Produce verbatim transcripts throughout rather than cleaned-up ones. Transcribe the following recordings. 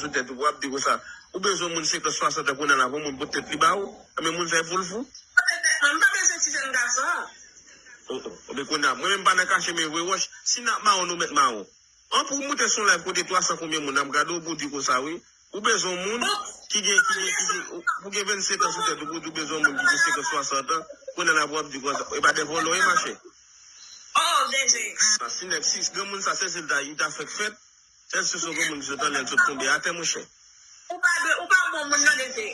sou tèt ou, w ap di konsa, ou bezwen moun senkant, swasant an, kounye a la pou moun pote tèt li ba ou. Ebyen, moun sa e foul fou. Mwen, m pa bezwen ti jèn gason. Oh, oh. Ebyen, kounye a, mwen menm pa nan kache, men vre wòch, si n ap mawon, nou mèt mawon. An pou moute sou live kote twa san konbyen moun, n ap gade w pou di konsa, wi. Ou bezwen moun ki gen, ki gen, ki gen, pou gen vennsenk an sou tèt ou, pou di w bezwen moun ki gen senkant, swasant an, kounye a la pou w ap di konsa. E pa de vòlò, e mache. Oh, Jeje. Sa, si nèg, si granmoun sa, sèl se l ta, li ta fèk fèt, sèl se son granmoun ki sot anlè, l sot tonbe atè, monchè. Ou pa de, ou pa bon moun, non, Jeje.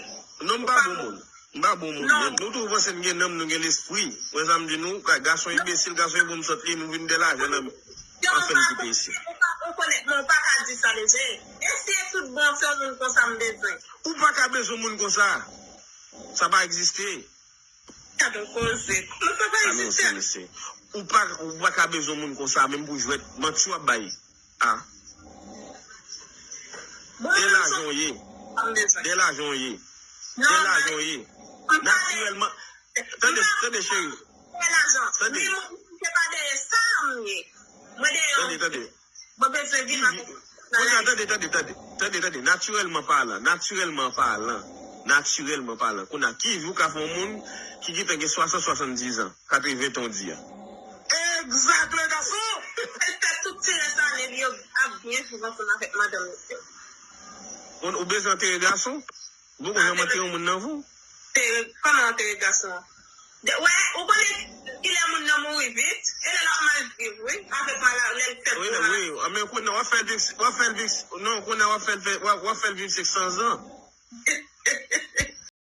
Non, m pa bon moun. M pa bon moun. Non. Nou tou panse n gen nanm, nou gen lespri. Mwen sa m di nou, ka- gason enbesil, gason e bon sòt li, nou vin de lajan nan men. An fè n kite isi. Ou pa, ou konnèt mwen, ou pa ka di sa, Jeje. E si e tout bon, se yon moun konsa m bezwen. Ou pa ka bezwen moun konsa. Sa pa egziste. Gade yon koze. Mwen pa pa egziste. Ou pa, ou pa ka bezwen moun konsa, menm pou jwèt, manti w ap bay. Ah. De lajan w ye. De lajan w ye. De lajan w ye. Natirèlman. Tande, tande, cheri. Tande. Se pa dèyè sa m ye. Mwen dèyè. Tande, tande. Mwen bezwen viv avèk. Kounye a, tande, tande, tande. Tande, tande. Natirèlman palan, natirèlman palan, natirèlman palan. Kounye a, ki vi w ka fè yon moun ki gentan gen swasant, swasanndiz an, katreven tan w di a? Egzak, le gason. L fè tout ti rès ane li yo ap byen viv ansanm avèk madanm misye. Ou, ou bezwen antere gason? Ou poko janm antere yon moun nan vi w? Antere, kòman antere gason an? De, wè, ou konnen kilè moun nan mouri vit, e lè l ap mal viv, wi, avèk maladi, lè l fèt maladi. Wi, wi, men kounye a w ap fè l viv, w ap fè l viv, non, kounye a w ap fè l fè, w ap, w ap fè l viv senk san zan.